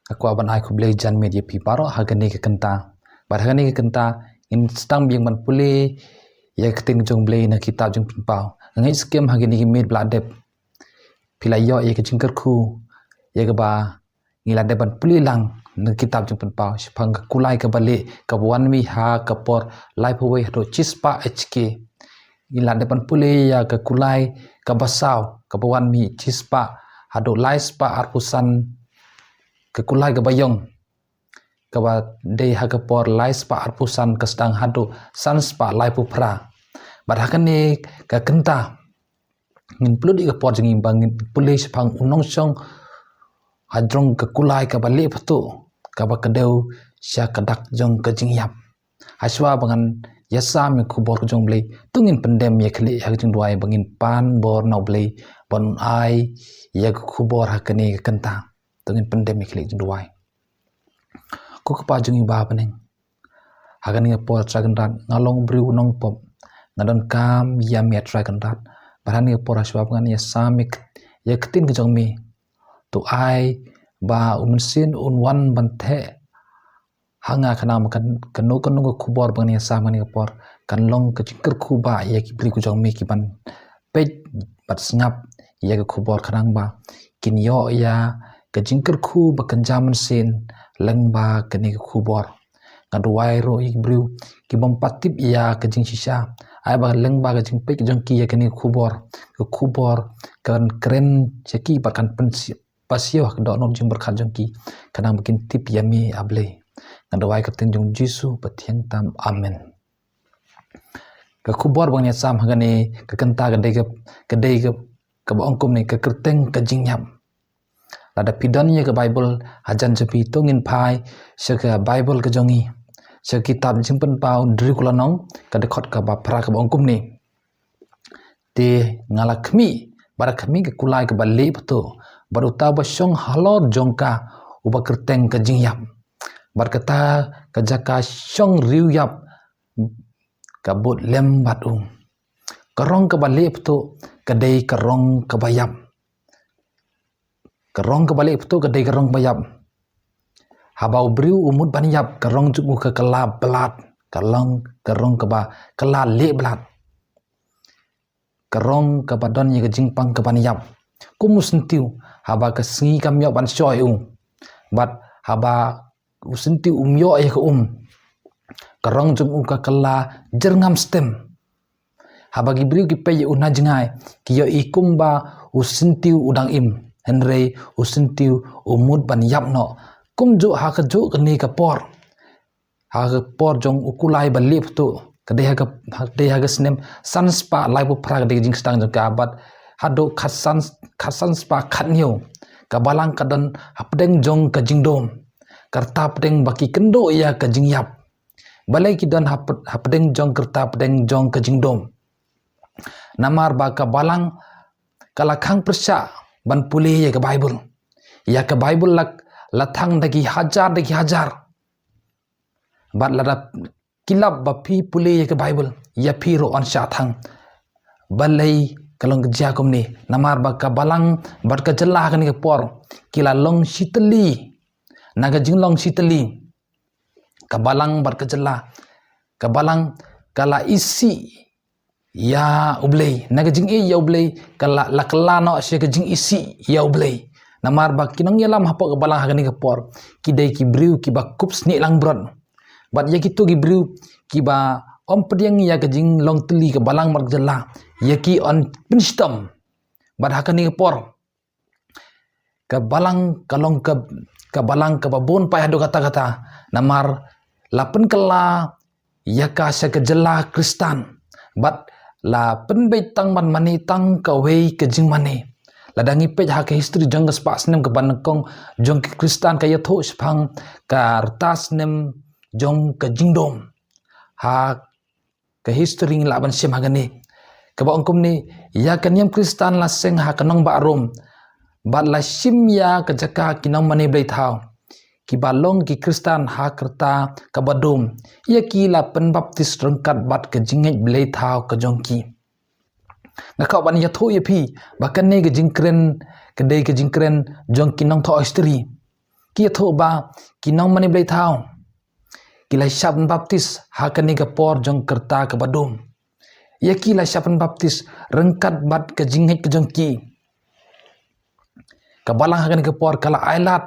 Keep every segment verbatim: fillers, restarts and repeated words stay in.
Nga kwah ban ai khublei janmiet ïa phi baroh ha kane ka kynta. Bad ha kane ka kynta ngin sdang biang ban pule ïa ka ktien jong U Blei na ka kitab Jingpynpaw. Nga ngeit skhem ha kine ki miet ba la dep phi la ïoh ïa ka jingkyrkhu ïa kaba ngi la dep ban pule lang na ka kitab Jingpynpaw shaphang ka kulai kaba lieh kaba wan mih ha ka por laiphew wei haduh shispah H K. Ngi la dep ban pule ïa ka kulai kaba saw kaba wan mih shispah haduh laispah arphew san, ka kulai kaba ïong kaba dei ha ka por laispah arphew san ka sdang haduh sanspah laiphew phra. Bad ha kane ka kynta ngin pynlut ïa ka por jong ngi ba ngin pule shaphang u nongshong hajrong ka kulai kaba lieh phew kaba kdew sha ka dak jong ka jingïap. Hashwa ba ngan ïasam ïa ka khubor ka jong U Blei, to ngin pyndem ïa ka khlieh ha ka jingduwai ba ngin pan bor na U Blei ban ai ïa ka khubor ha kane ka kynta. To ngin pyndem ïa ka khlieh jingduwai. Ko Kpa jong ngi ba ha bneng, ha kane ka por Trai Kynrad nga long briew nongpop, nga donkam ïa me Trai Kynrad. Bad ha kane ka por hashwa ba ngan ïasam ïa ka ktien ka jong me, to ai ba U Mynsiem un wan ban theh ha nga khnang ba kano kano ka khubor ba ngan ïasam ha kane ka por kan long ka jingkyrkhu ba ïa ki briew ka jong me ki ban peit bad sngap ïa ka khubor khnang ba kin ïoh ïa ka jingkyrkhu ba kynja mynsiem lyngba kane ka khubor. Nga duwai ruh ïa ki briew ki bym pat tip ïa ka jingshisha, ai ba lyngba ka jingpeit ka jong ki ïa kane ka khubor, ka khubor kan kren sha ki bad kan pynsi- pasiaw ha ka dohnud jingpyrkhat jong ki khnang ba kin tip ïa me A Blei. Nga duwai ha ka kyrteng jong U Jisu ba thiang tam. Amen. Ka khubor ba ngan ïasam ha kane ka kynta ka dei ka, ka dei ka, kaba ong kumne, ka kyrteng ka jingïap. Lada phi don ïa ka Baibl hajan jong phi to ngin phai sha ka Baibl ka jong ngi, sha ka kitab Jingpynpaw hynriew ka lynnong, ka dkhot kaba phra kaba ong kumne. Te nga la khmih, bad la khmih ka kulai kaba lieh phew, bad uta uba shong halor jong ka uba kyrteng ka jingïap. Bad kata ka jaka shong riewïap ka bud lem bad u. Ka rong kaba lieh phew ka dei ka rong kaba ïap. Ka rong kaba lieh phew ka dei ka rong kaba ïap. Haba u briew u mut ban ïap, ka rong jong u ka kylla blad, ka long ka rong kaba kylla lieh blad. Ka rong kaba don ïa ka jingpang kaban ïap. Kum u syntiew, haba ka sngi kam ïoh ban shoh ïa u, bad haba u syntiew um ïoh ïa ka um, ka rong jong u ka kylla jyrngam stem. Haba ki briew ki peit ïa u na jngai, ki ïohi kumba u syntiew u dang im, hynrei u syntiew u mut ban ïap noh. Kumjuh ha kajuh kane ka por, ha ka por jong u kulai ba lieh phew, ka dei ha ka, ka dei ha ka snem sanspah laiphew phra ka dei ka jingsdang jong ka, bad haduh khatsan, khatsanspah khathynñiew, ka balang ka don hapdeng jong ka jingdum. Ka rta pdeng ba ki kynduh ïa ka jingïap. Balei ki don hap-, hapdeng jong ka rta pdeng jong ka jingdum? Namar ba ka balang ka la khang pyrshah ban pule ïa ka Baibl. Ïa ka Baibl la, la thang da ki hajar da ki hajar. Bad lada ki lap ba phi pule ïa ka Baibl, ïa phi ruh yn shah thang. Balei ka long ka jia kumne? Namar ba ka balang bad ka jylla ha kane ka por ki la long shitylli. Na ka jinglong shitylli, ka balang bad ka jylla, ka balang ka la isih ïa U Blei. Na ka jingïeit ïa U Blei, ka la, la kylla noh sha ka jingisih ïa U Blei. Namar ba ki nongïalam hapoh ka balang ha kane ka por ki dei ki briew kiba kup snieh langbrot. Bad ïa kito ki briew kiba ym pdiang ïa ka jinglong tylli ka balang bad ka jylla, ïa ki yn pynshitom. Bad ha kane ka por ka balang ka long ka, ka balang kaba bun paid haduh katta katta. Namar la pynkylla ïa ka sha ka jylla Khristan, bad la pynbeit tang ban mane tang kawei ka jingmane. Lada ngi peit ha ka history jong ka spah snem kaba nyngkong jong ki Khristan, ka ïathuh shaphang ka rta snem jong ka jingdum. Ha ka history ngi lah ban shim ha kane, kaba ong kumne, ïa ka niam Khristan la seng ha ka nongbah Rom, bad la shim ïa ka jaka ki nongmane blei thaw kiba long ki Khristan ha ka rta kaba dum. Ïa ki la pynbaptis ryngkat bad ka jingngeit blei thaw ka jong ki. Nga kwah ban ïathuh ïa phi ba kane ka jingkren ka dei ka jingkren jong ki nongthoh history. Ki ïathuh ba ki nongmane blei thaw ki la shah ban baptis ha kane ka por jong ka rta kaba dum. Ïa ki la shah ban baptis ryngkat bad ka jingngeit ka jong ki. Ka balang ha kane ka por ka la ailad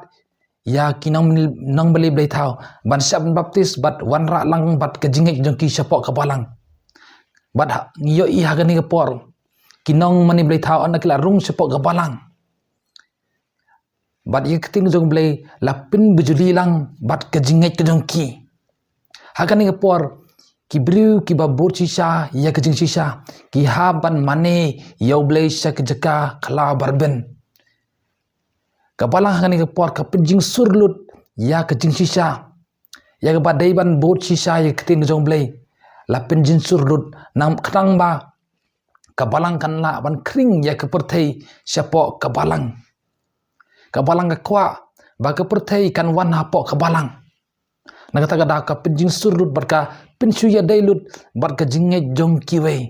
ïa ki nong, nongmane blei thaw ban shah ban baptis bad wanrah lang bad ka jingngeit jong ki shapoh ka balang. Bad ha, ngi ïohi ha kane ka por ki nongmane blei thaw ynda ki la rung shapoh ka balang, bad ïa ka ktien jong U Blei la pynbujli lang bad ka jingngeit ka jong ki. Ha kane ka por ki briew kiba bud shisha ïa ka jingshisha ki hap ban mane ïa U Blei sha ka jaka khlaw ba rben. Ka balang ha kane ka por ka pynjingsur lut ïa ka jingshisha, ïa kaba dei ban bud shisha ïa ka ktien jong U Blei. La pynjingsur lut nang khnang ba ka balang kan lah ban khring ïa ka pyrthei shapoh ka balang. Ka balang ka kwah ba ka pyrthei kan wan hapoh ka balang. Na kata ka daw ka pynjingsur lut bad ka pynshu ïadei lut bad ka jingngeit jong kiwei,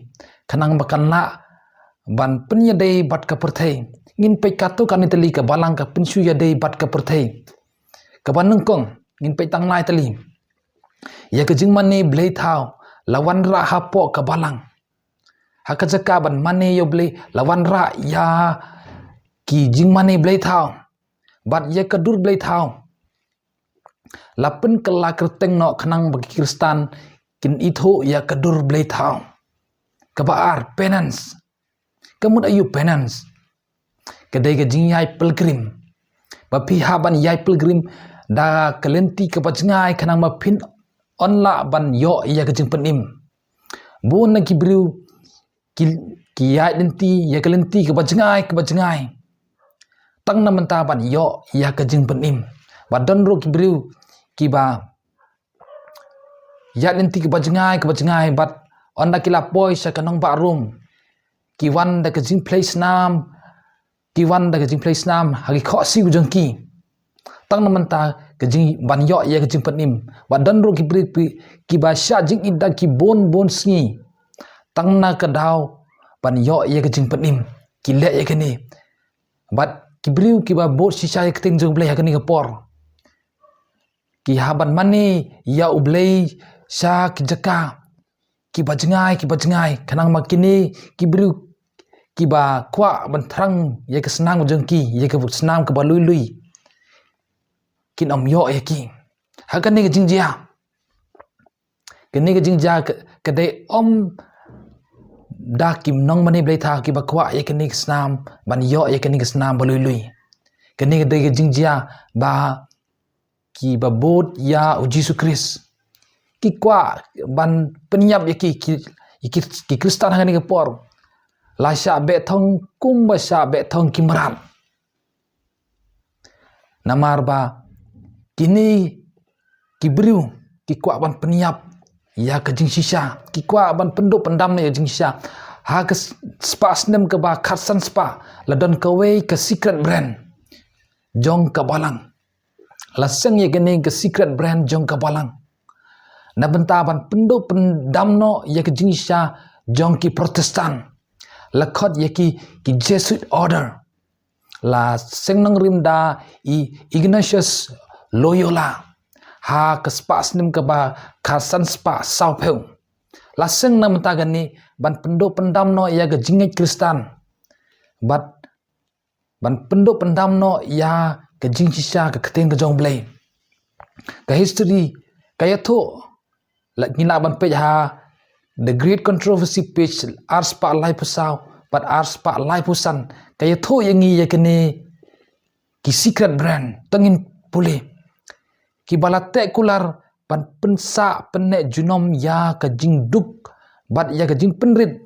khnang ba kan lah ban pynïadei bad ka pyrthei. Ngin peit katto katne tylli ka balang ka pynshu ïadei bad ka pyrthei. Kaba nyngkong, ngin peit tang lai tylli. Ïa ka jingmane blei thaw la wanrah hapoh ka balang. Ha ka jaka ban mane ïa U Blei la wanrah ïa ki jingmane blei thaw bad ïa ka dur blei thaw. La pynkylla kyrteng noh khnang ba ki Khristan kin ithuh ïa ka dur blei thaw. Kaba ar, penance. Ka mut aïu penance? Ka dei ka jingïaid pilgrim. Ba phi hap ban ïaid pilgrim da ka lynti kaba jngai khnang ba phin ym lah ban ïoh ïa ka jingpynim. Bun na ki briew ki, ki ïaid lynti ïa ka lynti kaba jngai, kaba jngai, tang na bynta ban ïoh ïa ka jingpynim. Bad don ruh ki briew kiba ïaid lynti kaba jngai, kaba jngai, bad ynda ki la poi sha ka nongbah Rom, ki wan da ka jingphlei snam, ki wan da ka jingphlei snam ha ki khohsiew jong ki, tang na bynta ka jing, ban ïoh ïa ka jingpynim. Bad don ruh ki briew kiba shah jingit da ki bun bun sngi, tang na ka daw ban ïoh ïa ka jingpynim, ki leh ïa kane. Bad ki briew kiba bud shisha ïa ka ktien jong U Blei ha kane ka por, ki hap ban mane ïa U Blei sha ki jaka kiba jngai, kiba jngai, khnang ba kine ki briew kiba kwah ban thrang ïa ka snam jong ki, ïa ka snam kaba lui lui, kin ym ïoh ïa ki. Ha kane ka jingjia, kane ka jingjia ka, ka dei ym da ki nongmane blei thaw kiba kwah ïa kane ka snam, ban ïoh ïa kane ka snam ba lui lui. Kane ka dei ka jingjia ba kiba bud ïa U Jisu Khrist ki kwah ban pynïap ïa ki, ki, ki, ki Khristan ha kane ka por. La shah beh thong kumba shah beh thong ki mrad. Namar ba kine ki briew ki kwah ban pynïap ïa ka jingshisha, ki kwah ban pynduh pyndam ïa ka jingshisha. Ha ka s-, spah snem kaba khatsan spah la don kawei ka secret brand jong ka balang. La seng ïa kane ka secret brand jong ka balang na bynta ban pynduh pyndam noh ïa ka jingshisha jong ki Protestant. La khot ïa ki, ki Jesuit order. La seng nongrim da i Ignatius Loyola ha ka spah snem kaba khatsan spah sawphew. La seng na bynta kane ban pynduh pyndam noh ïa ka jingngeit Khristan, bad ban pynduh pyndam noh ïa ka jingshisha, ka ktien ka jong U Blei. Ka history ka ïathuh, la, ngi lah ban peit ha The Great Controversy, page arspah laiphew saw bad arspah laiphew san, ka ïathuh ïa ngi ïa kine ki secret brand. To ngin pule. Kiba la teh kular ban pynsah pynneh junom ïa ka jingduk bad ïa ka jingpynrit,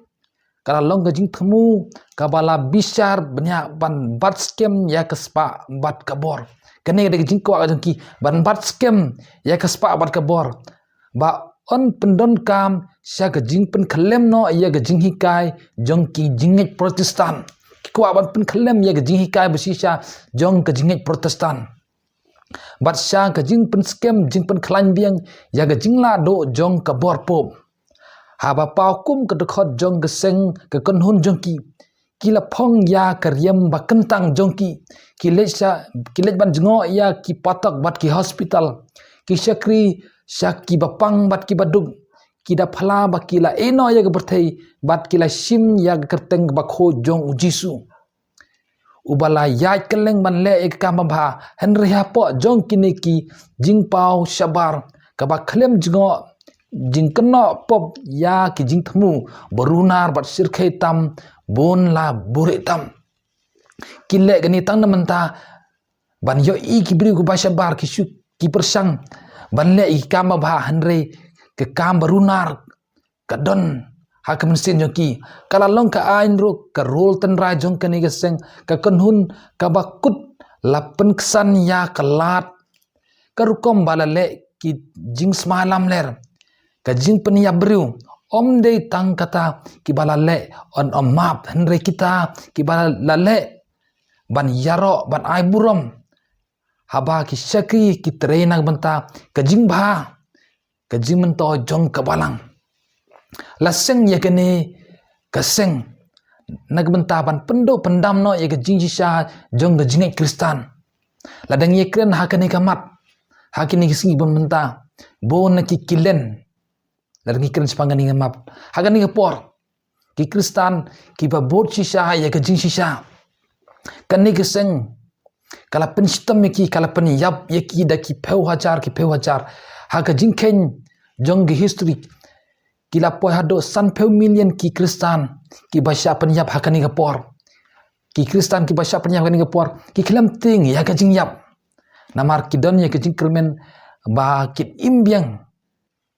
ka la long ka jingthmu kaba la bishar bniah ban bat skhem ïa ka spah bad ka bor. Kane ka dei ka jingkwah ka jong ki, ban bat skhem ïa ka spah bad ka bor, ba yn pyndonkam sha ka jingpynkhyllem noh ïa ka jinghikai jong ki jingngeit Protestant. Ki kwah ban pynkhyllem ïa ka jinghikai ba shisha jong ka jingngeit Protestant, bad sha ka jingpynskhem, jingpynkhlaiñ biang ïa ka jinglah duh jong ka bor pope. Haba paw kum ka dkhot jong ka seng ka kynhun jong ki, ki la phong ïa ka riam ba kyntang jong ki. Ki leit sha, ki leit ban jngoh ïa ki patok bad ki hospital. Ki shakri sha ki ba pang bad ki ba duk. Ki da phla ba ki la ïehnoh ïa ka pyrthei bad ki la shim ïa ka kyrteng ba khuid jong u Jisu, uba la ïaid kylleng ban leh ïa ka kam ba bha. Hynrei hapoh jong kine ki jingpaw shabar, kaba khlem jngoh jingkynnoh pop ïa ki jingthmu ba runar bad shyrkhei tam, bun la buhrieh tam. Ki leh kane tang na mynta ban ïohi ki briew kiba shabar, ki shu, ki pyrshang ban leh ïa ki kam ba bha, hynrei ka kam ba runar ka don ha ka mynsiem jong ki. Ka la long ka aiñ ruh ka rul tynrai jong kane ka seng, ka kynhun kaba kut la pynksan ïa ka lad, ka rukom ba la leh ki jingsma lamler, ka jingpynïap briew. Ym dei tang kata kiba la leh yn ym map, hynrei kita kiba la leh ban ïaroh, ban ai burom, haba ki shakri ki trei na ka bynta ka jingbha, ka jingmyntoi jong ka Balang. La seng ïa kane ka seng na ka bynta ban pynduh pyndam noh ïa ka jingshisha jong ka jingngeit Khristan. Lada ngi ïakren ha kane ka mat, ha kine ki sngi ba mynta, bun na ki kylliang, lada ngi kren shaphang kane ka mat, ha kane ka por, ki Khristan kiba bud shisha ïa ka jingshisha. Kane ka seng ka la pynshitom ïa ki, ka la pynïap ïa ki da ki phew hajar, ki phew hajar. Ha ka jingkheiñ jong ka history, ki la poi haduh san phew million ki Khristan kiba shah pynïap ha kane ka por. Ki Khristan kiba shah pynïap ha kane ka por, ki khlem tieng ïa ka jingïap, namar ki don ïa ka jingkyrmen ba kin im biang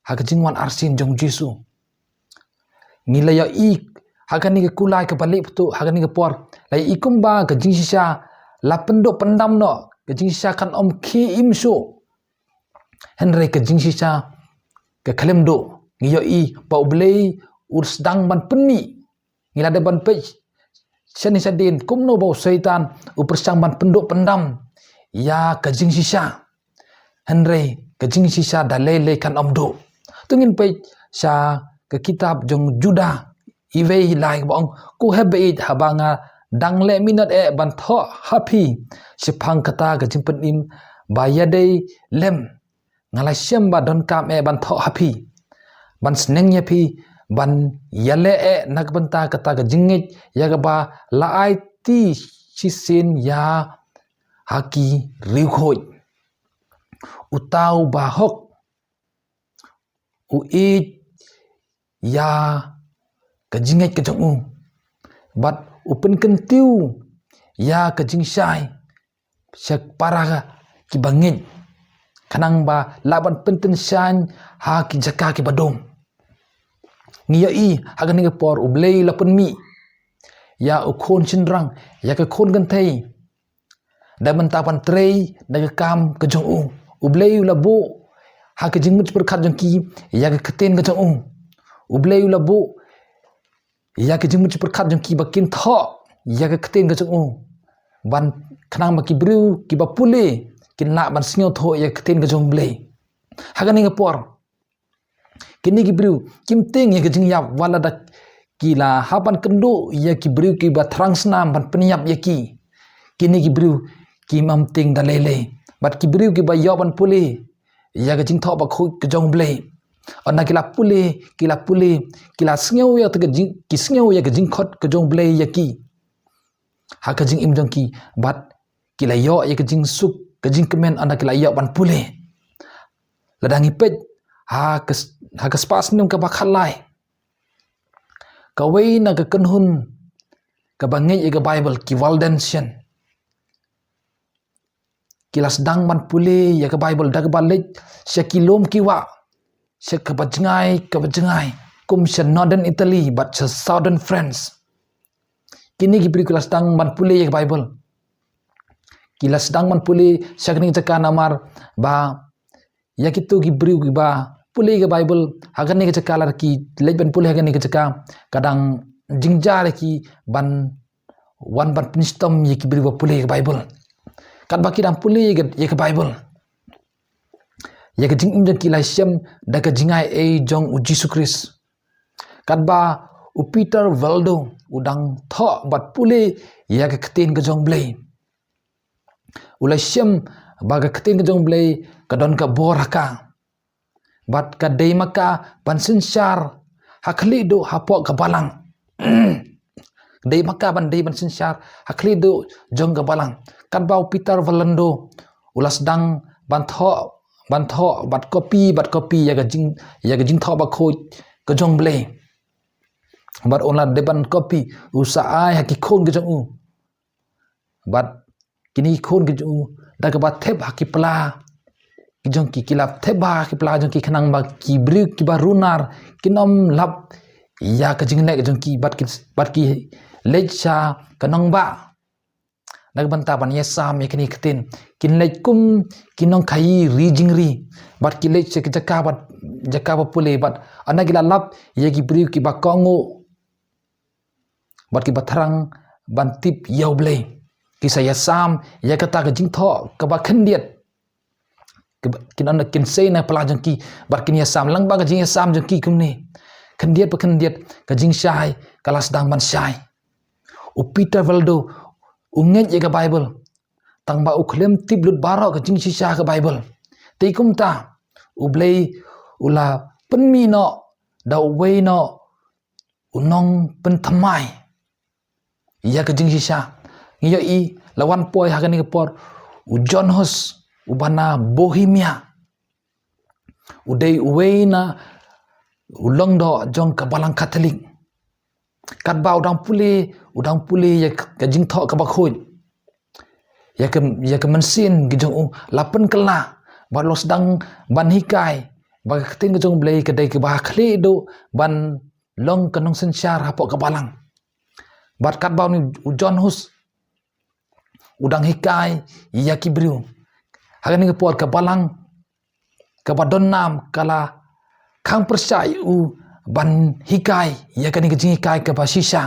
ha ka jingwan arsien jong u Jisu. Ngi la ïohi ha kane ka kulai kaba leh pynduh ha kane ka por, la ïohi kumba ka jingshisha la pynduh pyndam noh, ka jingshisha kan ym khie im shuh. Hynrei ka jingshisha ka khlem duh. Ngi ïohi ba U Blei u sdang ban pynmih. Ngi la dep ban peit shane shadien kumno ba u Soitan u pyrshang ban pynduh pyndam ïa ka jingshisha. Hynrei ka jingshisha da lei lei kan ym duh. To ngin peit sha ka kitab jong Juda, iwei lai ba ong, ko hep ba ïeit, haba nga dang leh minot eh ban thoh ha phi shaphang kata ka jingpynim ba ïadei lem, nga la shem ba donkam eh ban thoh ha phi, ban sneng ïa phi ban ïaleh eh na ka bynta kata ka jingngeit ïa kaba la aiti shisien ïa ha ki riewkhuid. Uta uba hok u ïeit ïa ka jingngeit ka jong u, bad u pynkyntiew ïa ka jingshai sha para kiba ngeit, khnang ba lah ban pyntyngshaiñ ha ki jaka kiba dum. Ngi ïohi ha kane ka por U Blei u la pynmih ïa u khun shynrang, ïa ka khun kynthei, da bynta ban trei da ka kam ka jong u. U Blei u la buh ha ka jingmut pyrkhat jong ki ïa ka ktien ka jong u. U Blei u la buh ïa ka jingmut pyrkhat jong ki ba kin thoh ïa ka ktien ka jong u, ban khnang ba ki briew kiba pule kin lah ban sngewthuh ïa ka ktien ka jong U Blei. Ha kane ka por, kine ki briew kim tieng ïa ka jingïap, wat la da ki la hap ban kynduh ïa ki briew kiba thrang snam ban pynïap ïa ki. Kine ki briew kim tieng da lei lei. Bad ki briew kiba ïoh ban pule ïa ka jingthoh bakhuid ka jong U Blei, ynda ki la pule, ki la pule, ki la sngew ïa ka jing, ki sngew ïa ka jingkhot ka jong U Blei ïa ki ha ka jingim jong ki, bad ki la ïoh ïa ka jingsuk, ka jingkmen, ynda ki la ïoh ban pule. Lada ngi peit ha ka, ha ka spah snem kaba khatlai, kawei na ka kynhun kaba ngeit ïa ka Baibl, ki Waldensian, ki la sdang ban pule ïa ka Baibl da kaba leit sha ki lum ki wah, sha kaba jngai kaba jngai, kum sha Northern Italy bad sha Southern France. Kine ki briew ki la sdang ban pule ïa ka Baibl. Ki la sdang ban pule sha kane ka jaka namar ba ïa kito ki briew kiba pule ïa ka Baibl ha kane ka jaka, lada ki leit ban pule ha kane ka jaka, ka dang jynjar ïa ki ban wan ban pynshitom ïa ki briew ba pule ïa ka Baibl. Katba ki dang pule ïa ka, ïa ka Baibl, ïa ka jingim jong ki la shem da ka jingai ei jong u Jisu Khrist. Katba u Peter Waldo u dang thoh bad pule ïa ka ktien ka jong Blei. U la shem ba ka ktien ka jong Blei ka don ka bor ha ka. Bad ka dei ma ka ban synshar ha khlieh duh hapoh ka balang. Dei ma ka ban dei ban synshar ha khlieh duh jong ka balang. Katba u Peter Vallando u la sdang ban thoh, ban thoh bad copy, bad copy ïa ka jing, ïa ka jingthoh bakhuid ka jong Blei. Bad u la dei ban copy, u sa ai ha ki khun ka jong u. Bad kine ki khun ki jong u da kaba thep ha ki pla ki jong ki, ki la thep ha ki pla jong ki khnang ba ki briew kiba runar kin ym lap ïa ka jingleh ka jong ki, bad ki, bad ki leit sha ka nongbah na ka bynta ban ïasam ïa kine ki ktien. Kin leit kum ki nongkhaïi ri jingri, bad ki leit sha ki jaka bad jaka ba pule, bad hana ki la lap ïa ki briew kiba kohnguh, bad kiba thrang ban tip ïa U Blei. Ki sa ïasam ïa kata ka jingthoh kaba khyndiat. Kaba, kin ong kin sei na pla jong ki, bad kin ïasam lang ba ka jingïasam jong ki kumne. Khyndiat ba khyndiat ka jingshai ka la sdang ban shai. U Peter Vallando u ngeit ïa ka Baibl, tang ba u khlem tip lut baroh ka jingshisha ka Baibl. Te kumta U Blei u la pynmih noh da uwei noh u nongpynthymmai ïa ka jingshisha. Ngi ïohi la wan poi ha kane ka por u John Hus, uba na Bohemia. U dei uwei na u lyngdoh jong ka balang Katholik. Katba u dang pule, u dang pule ïa ka jingthoh kaba khuid, ïa ka, ïa ka mynsiem ka jong u la pynkylla, bad u la sdang ban hikai ba ka ktien ka jong U Blei ka dei kaba khlieh duh ban long ka nongsynshar hapoh ka balang. Bad katba une u John Hus u dang hikai ïa ki briew, ha kane ka por ka balang kaba don nam ka la khang pyrshah ïa u ban hikai ïa kane ka jinghikai kaba shisha.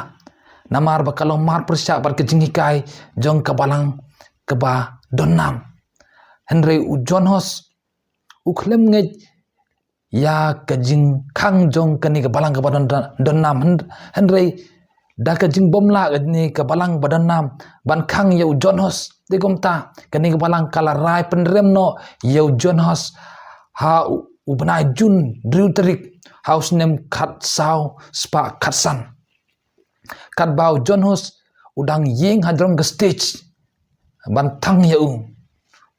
Namar ba ka long mar pyrshah bad ka jinghikai jong ka balang kaba don nam. Hynrei u John Hus u khlem ngeit ïa ka jingkhang jong kane ka balang kaba don, don nam. Hyn-, hynrei da ka jingbymlah kane ka balang ba don nam ban khang ïa u John Hus, te kumta kane ka balang ka la rai pynrem noh ïa u John Hus ha u, u bnai Jun hynriew tarik ha u snem khatsaw spah khatsan. Katba u John Hus u dang ïeng ha jrong ka stage ban thang ïa u,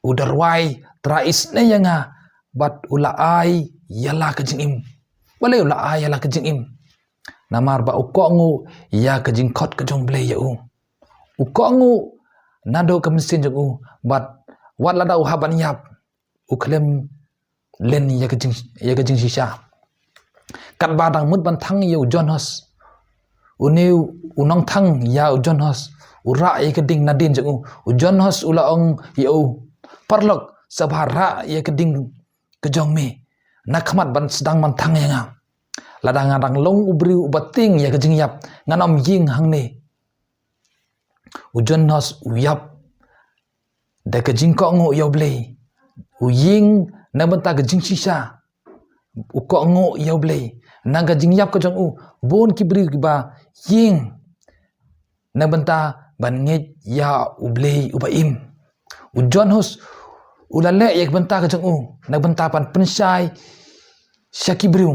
u da rwai Trai isynei ïa nga, bad u la ai ïa la ka jingim. Balei u la ai ïa la ka jingim? Namar ba u kohnguh ïa ka jingkhot ka jong U Blei ïa u. U kohnguh naduh ka mynsiem jong u, bad wat lada u hap ban ïap, u khlem len ïa ka jing, ïa ka jingshisha. Katba dang mut ban thang ïa u John Hus, une u nongthang ïa u John Hus u rah ïa ka ding nadien jong u. U John Hus u la ong ïa u, paralok, sa bha rah ïa ka ding ka jong me na khmat ban sdang ban thang ïa nga. Lada nga dang long u briew uba tieng ïa ka jingïap, ngan ym ïeng hangne. U John Hus u ïap da ka jingkohnguh ïa U Blei. U ïeng na bynta ka jingshisha. U kohnguh ïa U Blei. Na ka jingïap ka jong u, bun ki briew kiba ïeng na bynta ban ngeit ïa U Blei uba im. U John Hus u la leh ïa ka bynta ka jong u na bynta ban pynshai sha ki briew.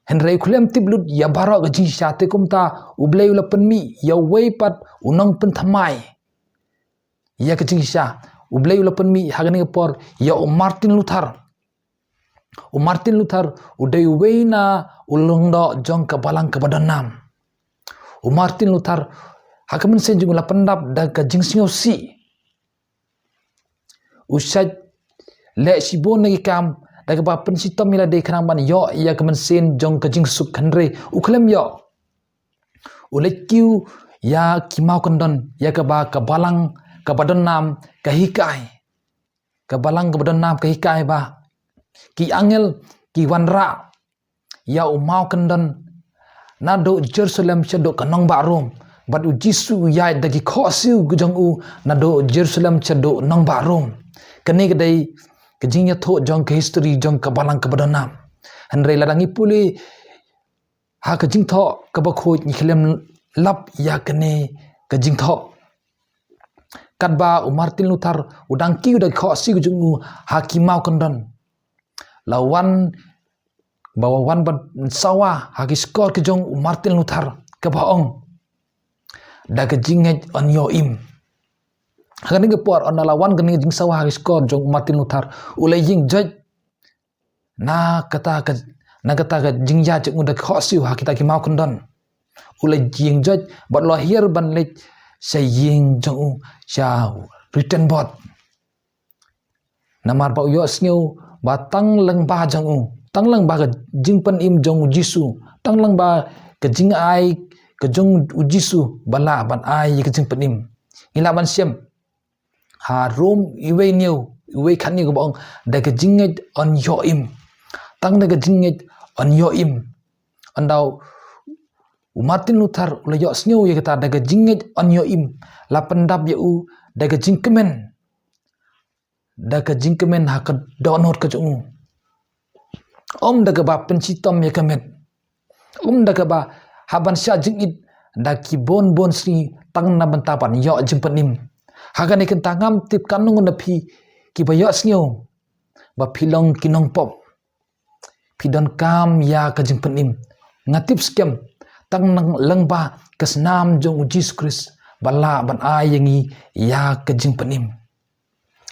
Hynrei u khlem tip lut ïa baroh ka jingshisha, te kumta U Blei u la pynmih ïa uwei pat u nongpynthymmai ïa ka jingshisha. U Blei u la pynmih ha kane ka por ïa u Martin Luther. U Martin Luther u dei uwei na u lyngdoh jong ka balang kaba don nam. U Martin Luther ha ka mynsiem jong u la pyndap da ka jingsngewsih. U shait leh shibun na ki kam da kaba pynshitom ïa lade khnang ban ïoh ïa ka mynsiem jong ka jingsuk, hynrei u khlem ïoh. U leit kiew ïa ki mawkyndon ïa kaba ka balang kaba don nam ka hikai. Ka balang kaba don nam ka hikai ba ki angel ki wanrah ïa u mawkyndon naduh Jerusalem shaduh ka nongbah Rom. Bad U Jisu u ïaid da ki khohsiew ka jong u naduh Jerusalem shaduh nongbah Rom. Kane ka dei ka jingïathuh jong ka history jong ka balang kaba don nam. Hynrei lada ngi pule ha ka jingthoh kaba khuid, ngi khlem lap ïa kane ka jingthoh. Katba u Martin Luther u dang kiew da ki khohsiew jong u ha ki mawkyndon, la wan ba wan ban sawa ha ki shkor ki jong u Martin Luther, kaba ong, da ka jingngeit yn ïoh im. Ha kane ka por, ynda la wan kane ka jingsawa ha ki shkor jong u Martin Luther, u la ïeng joit na kata ka, na kata ka jingïaid jong u da ki khohsiew ha kita ki mawkyndon. U la ïeng joit bad u la hiar ban leit sha ïing jong u, sha Wittenberg. Namar ba u ïohsngew ba tang lyngba jong u, tang lyngba ka jingpynim jong u Jisu, tang lyngba ka jingai ka jong u Jisu ba lah ban ai ïa ka jingpynim. Ngi lah ban shem ha Rom uwei hynñiew, uwei khathynñiew, kaba ong, da ka jingngeit yn ïoh im. Tang da ka jingngeit yn ïoh im. Ynda u Martin Luther u la ïohsngew ïa kata, da ka jingngeit yn ïoh im, la pyndap ïa u da ka jingkmen, da ka jingkmen ha ka dohnud ka jong u. Ym da kaba pynshitom ïa ka met, ym da kaba hap ban shah jingit da ki bun bun sngi tang na bynta ban ïoh jingpynim. Ha kane ka kynta, ngam tip katno na phi kiba ïohsngew ba phi long ki nongpop, phi donkam ïa ka jingpynim. Nga tip skhem, tang na lyngba ka snam jong u Jisu Khrist ba lah ban ai ïa ngi ïa ka jingpynim.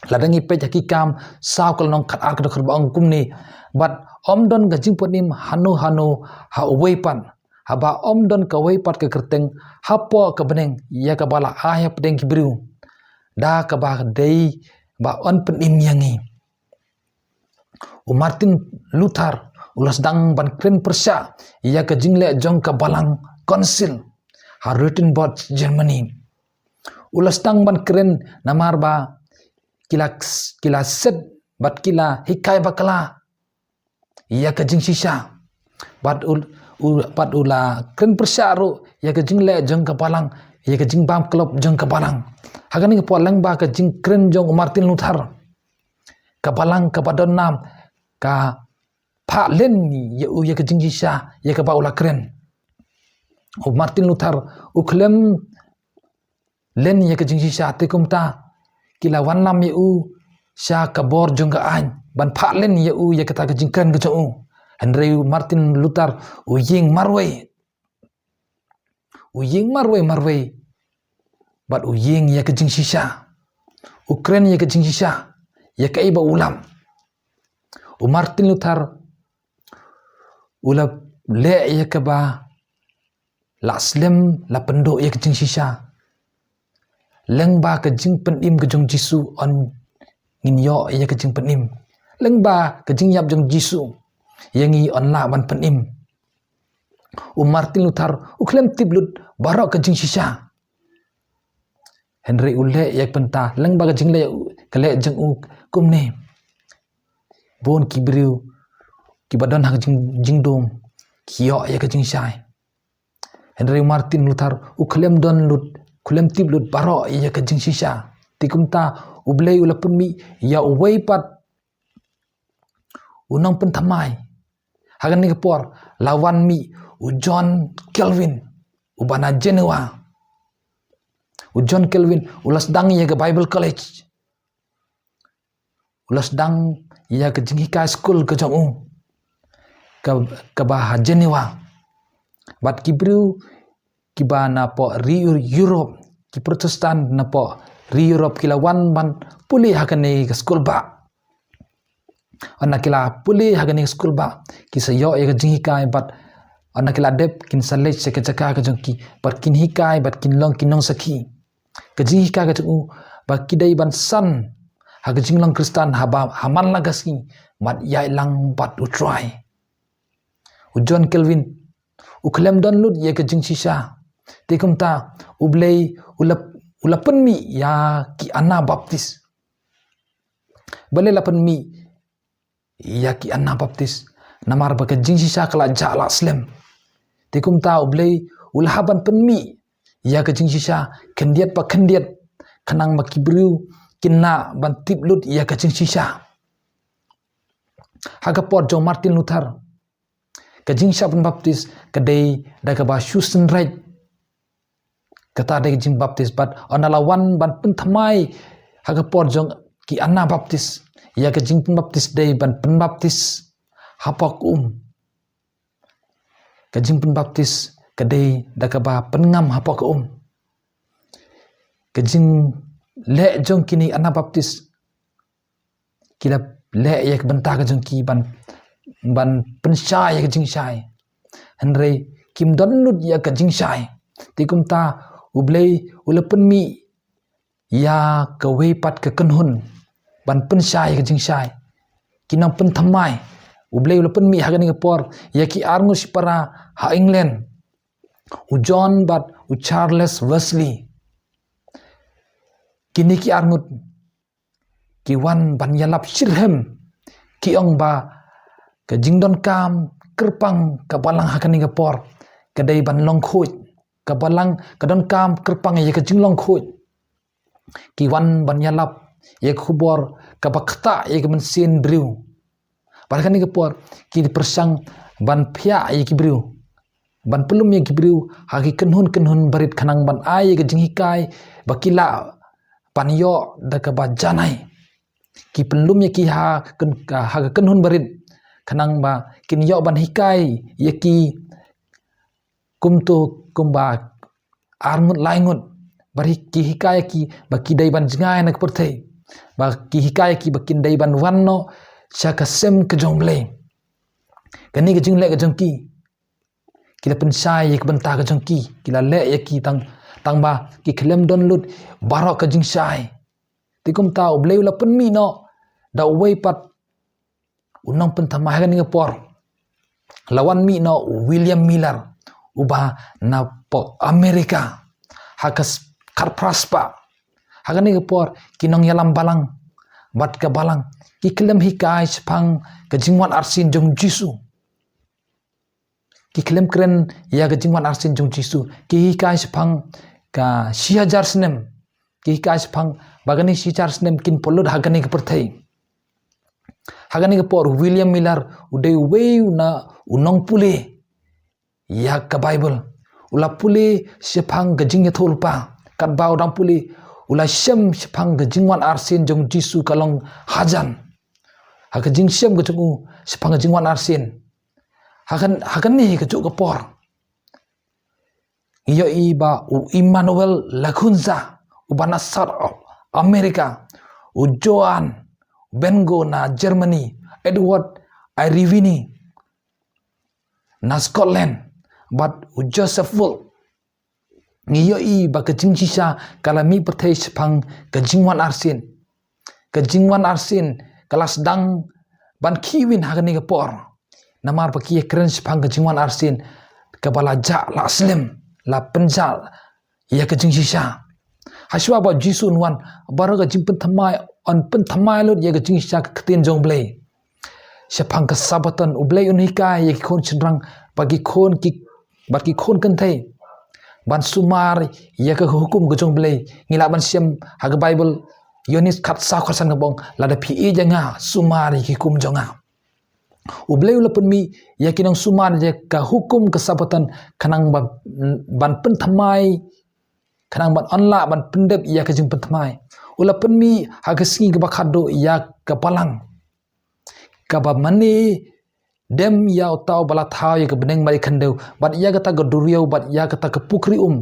Lada ngi peit ha Ki Kam saw ka lynnong khatar ka dkhot ba ong kumne: Bad ym don ka jingpynim hano hano ha uwei pat, haba ym don kawei pat ka kyrteng hapoh ka bneng ïa kaba la ai hapdeng ki briew, da kaba dei ba yn pynim ïa ngi. U Martin Luther u la sdang ban kren pyrshah ïa ka jingleh jong ka balang Council ha Wittenberg, Germany. U la sdang ban kren namar ba ki la, ki la set bad ki la hikai bakla ïa ka jingshisha. Bad u, u, bad u la kren pyrshah ruh ïa ka jingleh jong ka balang, ïa ka jingbam klop jong ka balang. Ha kane ka por, lyngba ka jingkren jong u Martin Luther, ka balang kaba don nam ka phah len ïa u ïa ka jingshisha ïa kaba u la kren. U Martin Luther u khlem len ïa ka jingshisha, te kumta ki la wanlam ïa u sha ka bor jong ka aiñ ban phah len ïa u ïa kata ka jingkren ka jong u. Hynrei u Martin Luther u ïeng marwei, u ïeng marwei marwei bad u ïeng ïa ka jingshisha, u kren ïa ka jingshisha ïa kaei ba u lap. U Martin Luther u la leh ïa kaba la slem, la pynduh ïa ka jingshisha. Lyngba ka jingpynim ka jong Jisu yn ngin ïoh ïa ka jingpynim. Lyngba ka jingïap jong Jisu ïa ngi yn lah ban pynim. U Martin Luther u khlem tip lut baroh ka jingshisha, hynrei u leh ïa ka bynta. Lyngba ka jingleh, ka leh jong u kumne, bun ki briew kiba don ha ka jing, jingdum ki ïoh ïa ka jingshai. Hynrei u Martin Luther u khlem don lut, khlem tip lut baroh ïa ka jingshisha. Te kumta U Blei u la pynmih ïa uwei pat u nongpynthymmai. Ha kane ka por la wan mih u John Calvin, uba na Geneva. U John Calvin u la sdang ïa ka Bible College, u la sdang ïa ka jinghikai skul ka jong u, ka, kaba ha Geneva. Bad ki briew kiba napoh ri Europe, ki Protestant napoh ri Europe ki la wan ban pule ha kane ka skul bah. Ynda ki la pule ha kane ka skul bah, ki sa ïoh ïa ka jinghikai bad ynda ki la dep kin sa leit sha ka jaka ka jong ki bad kin hikai bad kin long ki nongsakhi. Ka jinghikai ka jong u ba ki dei ban san ha ka jinglong Khristan haba, ha man la ka sngi, bad ïaid lang bad U Trai. U John Calvin u khlem don lut ïa ka jingshisha. Te kumta U Blei u la, u la pynmih ïa ki Anabaptist. Balei la pynmih ïa ki Anabaptist? Namar ba ka jingshisha ka la jah la slem. Te kumta U Blei u la hap ban pynmih ïa ka jingshisha khyndiat pa khyndiat, khnang ba ki briew kin lah ban tip lut ïa ka jingshisha. Ha ka por jong Martin Luther, ka jingshah pynbaptis ka dei da kaba shu synreit. Kata dei ka jingbaptis, bad ynda la wan ban pynthymmai ha ka por jong ki Anabaptis, ïa ka jingpynbaptis dei ban pynbaptis hapoh ka um. Ka jingpynbaptis ka dei da kaba pynngam hapoh ka um. Ka jingleh jong kine Anabaptis ki la leh ïa ka bynta ka jong ki ban, ban pynshai ïa ka jingshai. Hynrei kim don lut ïa ka jingshai. Te kumta U Blei u la pynmih ïa kawei pat ka kynhun ban pynshai ïa ka jingshai. Ki nongpynthymmai. U Blei u la pynmih ha kane ka por ïa ki arngut shipara ha England, u John bad u Charles Wesley. Kine ki arngut ki wan ban ïalap shitrhem, ki ong ba ka jingdonkam kyrpang ka Balang ha kane ka por ka dei ban long khuid. Ka Balang ka donkam kyrpang ïa ka jinglong khuid. Ki wan ban ïalap ïa ka khubor kaba ktah ïa ka mynsiem briew. Bad ha kane ka por ki pyrshang ban phiah ïa ki briew, ban pynlum ïa ki briew ha ki kynhun kynhun barit khnang ban ai ïa ka jinghikai ba ki lah ban ïoh da kaba janai. Ki pynlum ïa ki ha kyn-, ha ka kynhun barit khnang ba kin ïoh ban hikai ïa ki kumto kumba arngut laingut. Bad hi-, ki hikai ïa ki ba ki dei ban jngai na ka pyrthei. Ba ki hikai ïa ki ba kin dei ban wan noh sha ka sem ka jong U Blei. Kane ka jingleh ka jong ki, ki la pynshai ïa ka bynta ka jong ki. Ki la leh ïa ki tang, tang ba ki khlem don lut baroh ka jingshai. Te kumta U Blei u la pynmih noh da uwei pat u nongpynthymmai ha kane ka por. La wan mih noh u William Miller, uba na pdeng Amerika, ha ka s-, khatphra spah. Ha kane ka por ki nongïalam balang bad ka Balang ki khlem hikai shaphang ka jingwan arsien jong U Jisu. Ki khlem kren ïa ka jingwan arsien jong U Jisu. Ki hikai shaphang ka shi hajar snem. Ki hikai shaphang ba kane shi hajar snem kin pynlut ha kane ka pyrthei. Ha kane ka por u William Miller u dei uwei u na u nongpule ïa ka Baibl. U la pule shaphang ka jingïathuhlypa. Katba u dang pule u la shem shaphang ka jingwan arsien jong U Jisu ka long hajan. Ha ka jingshem ka jong u shaphang ka jingwan arsien. Ha kan, ha kane ka juh ka por ngi ïohi ba u Immanuel Lacunza, uba na South America, u Johann Bengel na Germany, Edward Irvine na Scotland, bad u Joseph Wolf. Ngi ïohi ba ka jingshisha ka la mih pyrthei shaphang ka jingwan arsien. Ka jingwan arsien ka la sdang ban khih win ha kane ka por. Namar ba ki ïakren shaphang ka jingwan arsien kaba la jah la slem, la pynjah ïa ka jingshisha. Hashwa ba U Jisu un wan, baroh ka jingpynthymmai yn pynthymmai lut ïa ka jingshisha ka ktien jong U Blei. Shaphang ka Sabbaton U Blei un hikai ïa ki khun shynrang bad ki khun ki, bad ki khun kynthei ban sumar ïa ka hukum ka jong U Blei. Ngi lah ban shem ha ka Baibl, Ïoannis khatsaw khatsan ka ong, lada phi ïeit ïa nga, sumar ïa ki hukum jong nga. U Blei u la pynmih ïa ki nongsumar ïa ka hukum ka Sabbaton khnang ban, ban pynthymmai, khnang ban ym lah ban pyndep ïa ka jingpynthymmai. U la pynmih ha ka sngi kaba khatduh ïa ka Balang, kaba mane dem ïa uta uba la thaw ïa ka bneng bad ïa ka khyndew, bad ïa kata ka duriaw, bad ïa kata ka pukri um,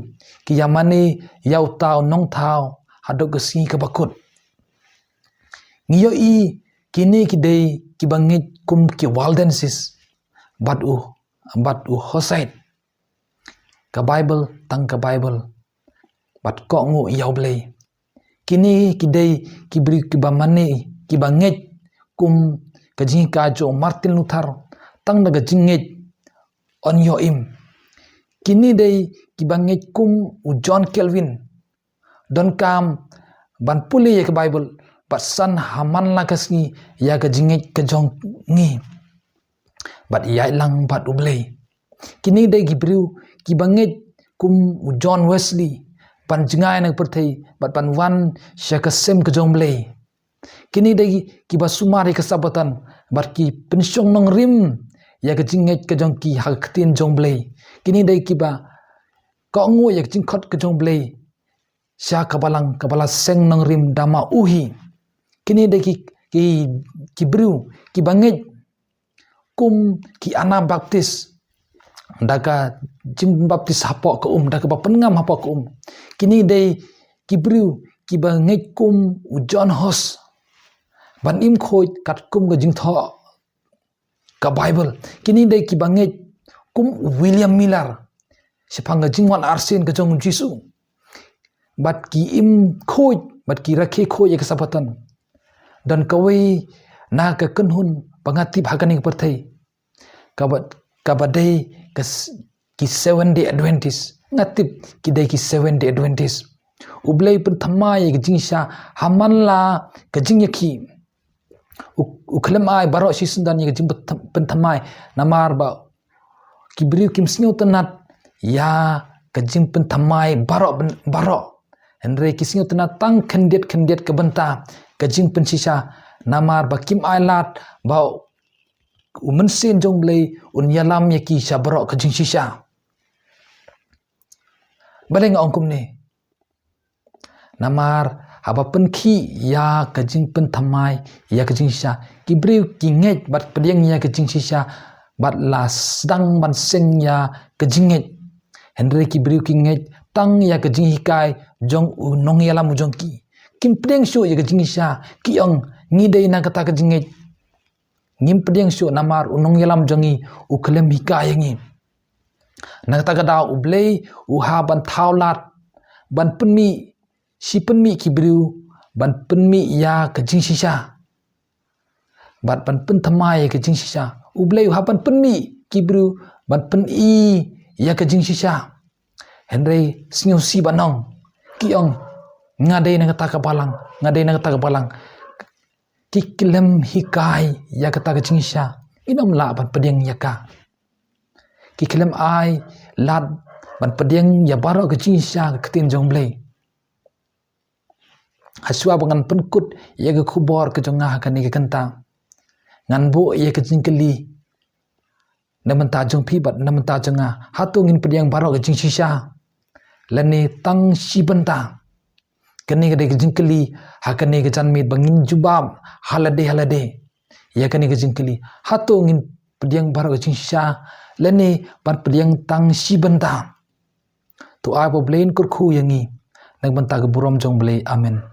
ki ïa mane ïa uta u nongthaw haduh ka sngi kaba kut. Ngi ïohi kine ki dei kiba ngeit kum ki Waldenses bad u, bad u Hussite. Ka Baibl tang ka Baibl, bad kohnguh ïa U Blei. Kine ki dei ki briew kiba mane, kiba ngeit kum ka jinghikai jong u Martin Luther, tang da ka jingngeit yn ïoh im. Kine dei kiba ngeit kum u John Calvin, donkam ban pule ïa ka Baibl bad san ha man la ka sngi ïa ka jingngeit ka jong ngi, bad ïalang bad U Blei. Kine dei ki briew kiba ngeit kum u John Wesley ban jngai na ka pyrthei bad ban wan sha ka sem ka jong U Blei. Kine dei kiba sumar ïa ka Sabbaton bad ki pynshong nongrim ïa ka jingngeit ka jong ki ha ka ktien jong U Blei. Kine dei kiba kohnguh ïa ka jingkhot ka jong U Blei sha ka balang kaba la seng nongrim da ma u hi. Kine dei ki, ki, ki briew kiba ngeit kum ki Anabaptis da ka jingbaptis hapoh ka um, da kaba pynngam hapoh ka um. Kine dei ki briew kiba ngeit kum u John Huss ban im khuid katkum ka jingthoh ka Baibl. Kine dei kiba ngeit kum u William Miller shaphang ka jingwan arsien ka jong U Jisu. Bad ki im khuid, bad ki rakhe khuid ïa ka Sabbaton. Don kawei na ka kynhun ba nga tip ha kane ka pyrthei, kaba, kaba dei ka s-, ki Seventh Day Adventist. Nga tip ki dei ki Seventh Day Adventist. U Blei pynthymmai ïa ka jingshisha ha man la ka jingïakhih. U, u khlem ai baroh shi syndon ïa ka jingpynthymmai, namar ba ki briew kim sngewtynnad ïa ka jingpynthymmai baroh, baroh. Hynrei ki sngewtynnad tang khyndiat khyndiat ka bynta ka jingpynshisha, namar ba kim ai lad ba U Mynsiem jong U Blei un ïalam ïa ki sha baroh ka jingshisha. Balei nga ong kumne? Namar haba pynkhih ïa ka jingpynthymmai ïa ka jingshisha, ki briew ki ngeit bad pdiang ïa ka jingshisha bad la sdang ban seng ïa ka jingngeit. Hynrei ki briew ki ngeit tang ïa ka jinghikai jong u nongïalam u jong ki. Kim pdiang shuh ïa ka jingshisha, ki ong, ngi dei na kata ka jingngeit. Ngim pdiang shuh namar u nongïalam jong ngi u khlem hikai ïa ngi. Na kata ka daw U Blei u hap ban thaw lad ban pynmih, shi pynmih ki briew ban pynmih ïa ka jingshisha. Bad ban pynthymmai ïa ka jingshisha. U Blei u hap ban pynmih ki briew ban pyni ïa ka jingshisha. Hynrei sngewsih ban ong, ki ong, nga dei na kata ka balang, nga dei na kata ka balang. Ki khlem hikai ïa kata ka jingshisha, kin ym lah ban pdiang ïa ka. Ki khlem ai lad ban pdiang ïa baroh ka jingshisha ka ktien jong U Blei. Hashwa ba ngan pynkut ïa ka khubor ka jong nga ha kane ka kynta, ngan buh ïa ka jingkylli na bynta jong phi bad na bynta jong nga. Hato ngin pdiang baroh ka jingshisha lane tang shi bynta? Kane ka dei ka jingkylli ha kane ka janmiet ba ngin jubab ha lade ha lade ïa kane ka jingkylli. Hato ngin pdiang baroh ka jingshisha lane ban pdiang tang shi bynta? To ai ba U Blei un kyrkhu ïa ngi na ka bynta ka burom jong U Blei. Amen.